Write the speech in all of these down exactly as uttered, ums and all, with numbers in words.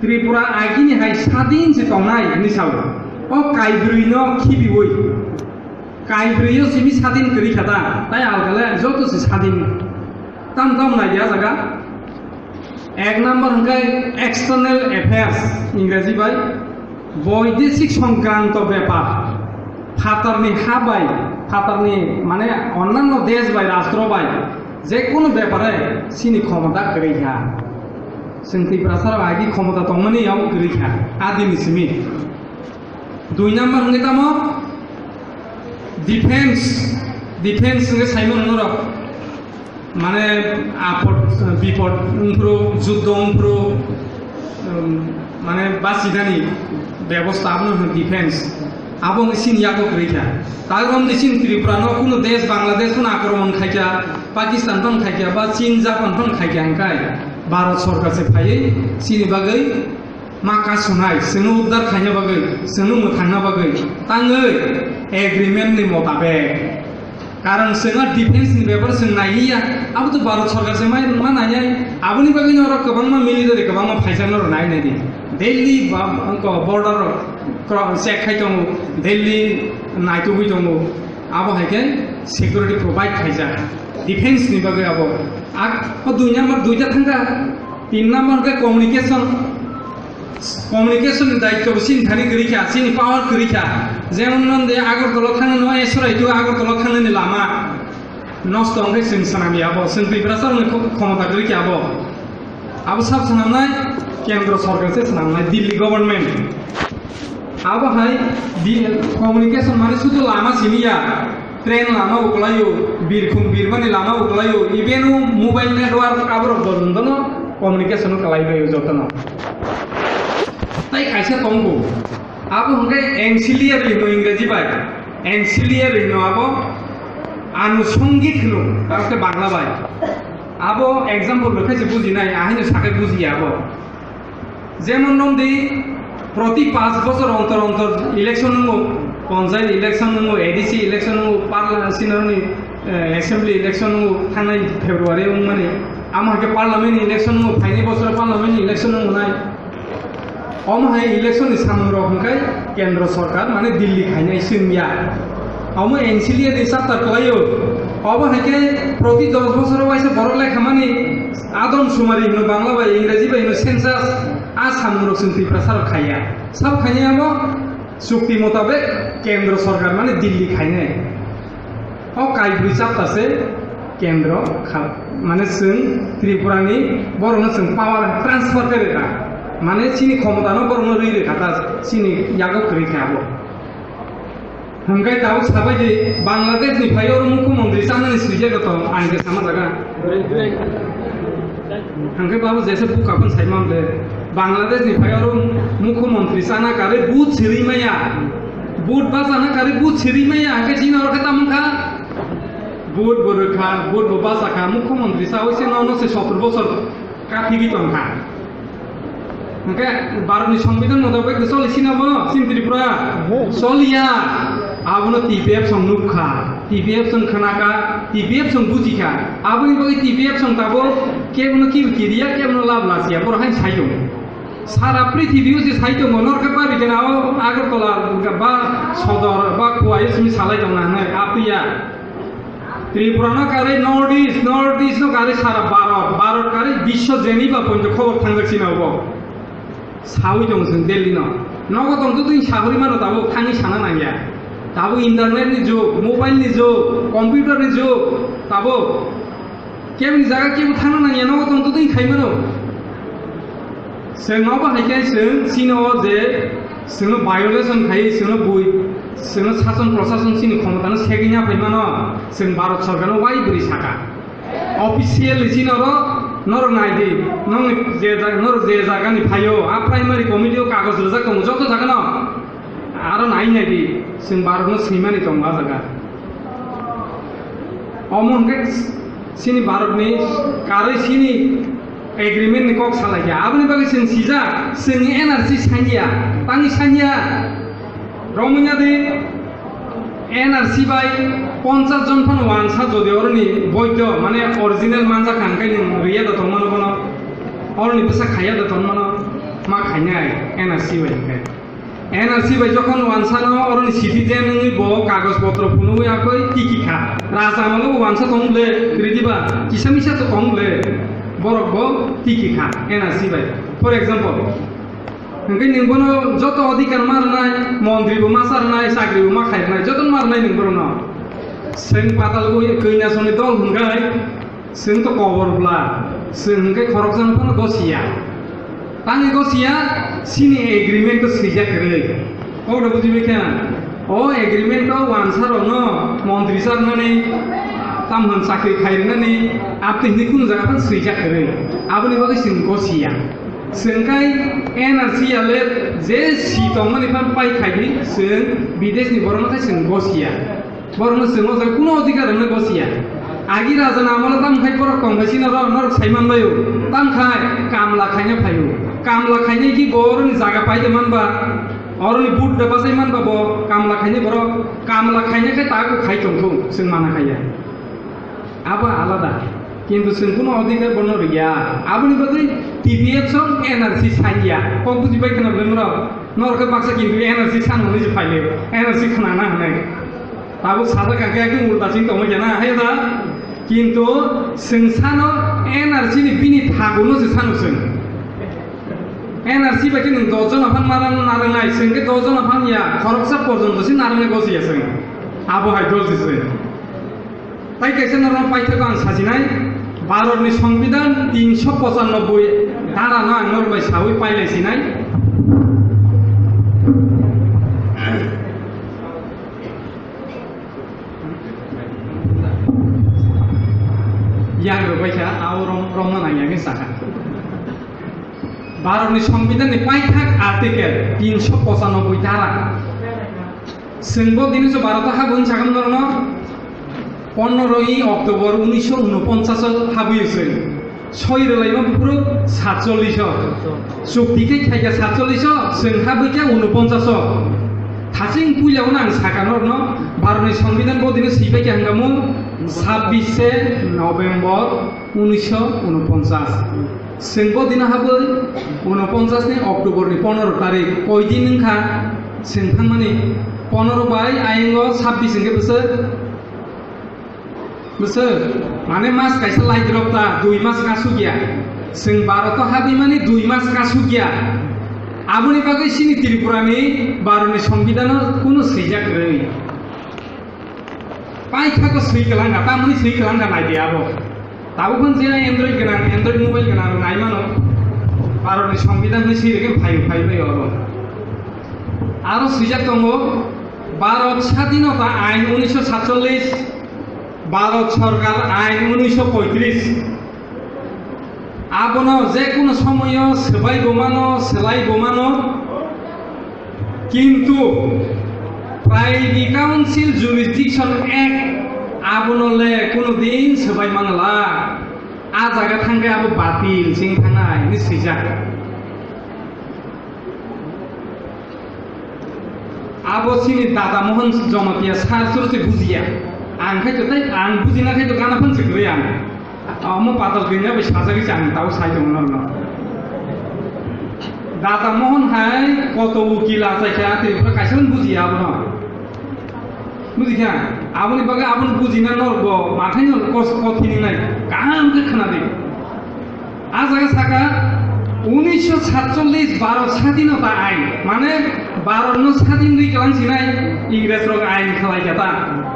Tripura agini hai sadin se tongnai hinwi sao. O kaibrwi no khibiwi. Kaibrwi o simi sadin kwrwi kha da. Tai algale joto se sadin. Tam tam nai ya jaga. Ek number hwnkhe external affairs, Ingraji bai. Boidesik songkranto bepar, phatarni ha bai, phatarni, mane, onnanno desh bai, rastro bai, je kono bepare chini khomota kwrwi kha. Chwng Tiprasa rok agi khomota tongmani yong kwrwi kha, adini simi. Dui number hwnkhe tamo defense, defense hwnkhe saimano norok. Mane apot bipot wngphuru, juddo wngphuru, um, mane bachidani bebosta abono hwno defense. Abo wngkha chini yago kwrwi kha. Tei romni chini Tripura no kuno desh, Bangladesh phano akromon khaikha, Pakistan phano khaikha, ba Chin, Japan phano khaikha, hwnkhe Bharat sorkar se phaiwi chini bagwi ma kasunai, chwngno uddar khaina bagwi, chwngno mwthangna bagwi tangwi agreement ni motabek. Karon chwngno defense ni bepar chwng nailiya, abo to Bharat sorkar se mai ma nainai. Aboni bagwi no oro kwbangma military, kwbangma phaisa no nai nai di. Delhi ba, ko border ro kro-, check khai tongo, Delhi naitugwi tongo. Abo hai khe security provide khaijak defense ni bagwi abo. Ak, o dui number duita thangkha, tin number khe communication. Communication ni daityo bo chini thani kwrwi kha, chini power kwrwi kha. Jemon non de Agartala thangna no Esorai to Agartala thangna ni lama nosto wngkhe chwng swnam ya abo, chwng Tiprasa rokni kho-, khomota kwrwi kha abo. Abo sab swnamnai kendro sorkar se swnamnai, Delhi government. Abo hai di-, communication mane sudu lama simi ya. Train lama bo kwlaio, birkhung birmani lama bo kwlaio, even o mobile network aborok dol wngdano communication o kwlai bai o jotono. Tai kaisa tongo, abo hwnkhe ancillary hino Ingraji bai, ancillary hino abo anusongik hino, abo khe Bangla bai. Abo example rwkhe se bujinai, ahino sakhe bujiya abo. Jemon nong di, proti panch bochor ontor ontor election nungo, panchayat election nungo, A D C election nungo, parla-, sinaroni, eh, assembly election nungo, thangnai February wngmani. Amo hai khe parliament election nungo, phaini bochor parliament election nungo nai. Omo hai election ni samung rok hwnkhe kendro sorkar, mane Delhi khainai chwng ya. Omo N C D A ni chapter kwlaio. Obo hai khe proti dos bochor o waisa borok lekhamani adom sumari hino Bangla bai Ingraji bai hino census, a samung rok chwng Tiprasa rok khaiya. Sab khainai abo chukti motabek kendro sorkar mane Delhi khainai. O kaibrwi chapter se kendro kha, mane chwng Tripura ni borok no chwng power transfer khe rwkha, mane chini khomota no borok no rwi rwkha ta chini yago kwrwi kha abo. Hwnkhe tabuk sabai di, Bangladesh ni phai oro mukhyamantri chanani swijak to ang khe sama jaga. Hwnkhe babu jesa buka phano sai man de, Bangladesh ni phai oro mukhyamantri chana karwi vote sirwi maya, vote bachana karwi vote sirwi maya, hwnkhe chini oro khe tamo kha, vote bo rwkha, vote bo bachakha, mukhyamantri chawi se nono se sottor bochor kathigwi tongkha. Hwnkhe Bharatni Songbidan motabek choli sina bo chini Tripura? Choliya. Abono T P F song nukha, T P F song khwnakha, T P F song bujikha. Aboni bagwi T P F song tabuk kebono kibi kiriya, kebono lab lasiya, borok haino sai tongo. Sara prithibi o se sai tongo, norok khe pabi khe na o Agartala ba Sodor ba Khowai o simi salai tongna hwnwi, apiya. Tripura no karwi North East, North East no karwi sara Bharat, Bharat karwi biswo jeni ba poito khobor thangjak sina obo. Sawi tong chwng Delhi no. Nogo tong twi sahori mano tabuk thangwi sana nangya. Tabuk internet ni jug, mobile ni jug, computer ni jug, tabuk. Keboni jaga kebo thangna nangya, nogo tong twi khai mano. Chwng nobo hai khe chwng chini o je chwngno violation khai, chwngno bui, chwngno sason prosason chini khomotano segwi ya phai mano, chwng Bharat sorkarno wai bwrwi saka. Officially chini oro norok nai di, nongni je jaga, norok je jagani phaio, a primary committee o kagoj rwjak tongo joto jagano. Aro nai nai di, chwng Bharatno swimani tongo a jaga. Omo hwnkhe chini Bharatni karwi chini agreement ni kok salai kha. Aboni bagwi chwng sijak, chwng N R C sanya, tangwi sanya. Romwi ya di N R C bai ponchas jon phano wansa jodi oroni boido, mane original manjak kha, hwnkhe nwng rwya da tongmano bono. Oroni bwsa khaiya da tongmano ma khainai N R C bai hwnkhe. N R C bai jokhon wansano oroni citizen wngwi bo kagoj potro phunugwi akoi tiki kha. Raja amalo bo wansa tong le, kwrwi diba, kisa misa to tong le, borok bo tiki kha N R C bai. For example, hwnkhe nwng bono joto adhikar ma rwnai, montri bo ma cha rwnai, chakri bo ma khai rwnai, joto ma rwnai nwng borokno. Chwng patal ui kanya soni dol hwnkhe, chwng to kobor bla, chwng hwnkhe khoroksano phano gosiya. Tangwi gosiya, chini agreement to swijak kwrwi. Kokno bujibai kha? O agreement to wansa rokno montri cha rwnani tamhwn chakri khai rwnani, abtwi hwnwi kunu jaga phano swijak kwrwi. Aboni bagwi chwng gosiya. Chwng khai N R C ya le je si tongmani phano pai khai di, chwng bideshni borokno khai chwng gosiya. Borokno chwng o jaga kuno adhikar rwna gosiya. Agi raja ni amolo tam khai borok tong khai sino ro norok sai manbaio. Tam khai kamla khaina phaio. Kamla khainai ki borokni jaga paide manba. Oroni but da bachai manba bo kamla khainai borok. Kamla khainai khe tago khai tongthung chwng mana khaiya. Abo alada. Kintu chwng kuno adhikar bono riya. Aboni bagwi T P F song N R C saiya. Kok bujibai khna bwlai norok? Norok khe baksa kintu N R C san hwnwi se phaile, N R C khna na hwnwi. Tabuk sajak kha khe ekdom ulta sing tongma khe na, hai da? Kintu chwng sano N R C ni bini thaguno se sano chwng. N R C bai khe nwng dos jona phan ma narwknai, chwng khe dos jona phan ya, khoroksa porjonto se narwknai gosiya chwng. Abo hai dol se chwng. Tai kaisa norok paithakgo ang sajinai, Bharatni Songbidan tinsho pochanobboi dharano ang norok bai sawi pailaisinai. Yang rwbaikha, ao rom-, romna nangya hwnwi sakha. Bharatni Songbidanni paithak article tinsho pochanobboi dhara. Chwng bo dini so Bharat o habwi sakha norokno pondro i October unisho unoponchas o habwi chwng. Soi rwlaima buphuru satchollish o. Chukti khe khaikha satchollish o, chwng habwi khe unoponchas o. Thaching puila uno ang sakha norokno, Bharatni Songbidan bo dini swibai kha hwnkha mo sabbish se November unisho unoponchas. Chwng bo dino habwi unoponchas ni October ni pondro tarik, koi din wngkha chwng thangmani? Pondro bai ayang o sabbish hwnkhe bwswk, bwswk, mane mas kaisa lai drop ta, dui mas kasukya. Chwng Bharat o habwi mani dui mas kasukya. Aboni bagwi chini Tripura ni Bharat ni Songbidan o kunu swijak kwrwi. Paithakgo swi kwlangkha, tamoni swi kwlangkha naidi abo. Tabuk phano je Android gwnang, Android mobile gwnang rok nai mano. Bharatni Songbidan ni swi rwgwi phai, phai bai abo. Aro swijak tongo, Bharat Sadhinota Ain unisho satchollish, Bharat Sorkar Ain unisho poitrish. Abono je kono somoyo swbai bo mano, swlai bo mano. Kintu Privy Council Jurisdiction Act abono le kono din swbai manla. A jaga thangkhe abo batil sing thangnai hinwi swijak. Abo chini Dada Mohan Jamatia sir chwrwse bujiya. Ang khai to tei ang bujina khai to gana phan se kwrwi ang. Omo patal gwnja bai sajagwi se ang tao sai tongo norokno. Dada Mohan hai koto ukil achaikha tei buphuru kaisa phano bujiya abono. Bujikha? Aboni bagwi abono bujina norokbo mathaino kos-, kothin wngnai. Kaham khe khna di. A jaga saka, unisho satchollish Bharat Sadhinota Ain, mane Bharatno sadhin rwi kwlang sinai Ingresrok ain khlai kha ta.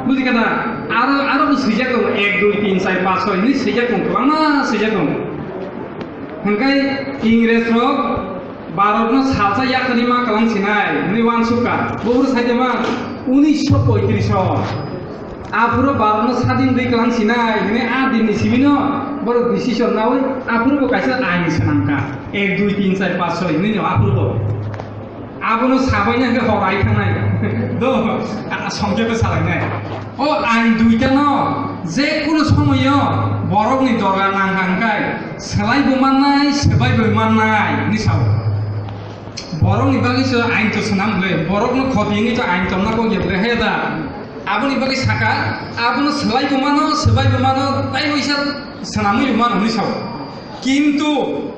Bujikha da? Aro, aro bo swijak tongo, ek, dui, tin, char, panch, choi hinwi swijak tongo, kwbangma swijak tongo. Hwnkhe Ingresrok Bharatno salsa yakarwi ma kwlang sinai hinwi uansukha. Buphuru saitama unisho poitrish o. Aphuru Bharatno sadhin rwi kwlang sinai hinwi a dinni simino borok decision naui aphuru bo kaisa ain swnamkha. Ek, dui, tin, char, panch, choi hinwi no aphuru bo. Abono sabaina hwnkhe hor ai thangnai. Do, a, songkhe bw salainai. O ain duitano je kono somoyo borokni dorga nangkha hwnkhe swlai bo mannai, swbai bo mannai hinwi sao. Borokni bagwi se ain to swnam le, borokno khoti wngwi to ain tongna kok ya le, he da? Aboni bagwi saka, abono swlai bo mano, swbai bo mano, tai waisa swnamwi bo mano hinwi sao. Kintu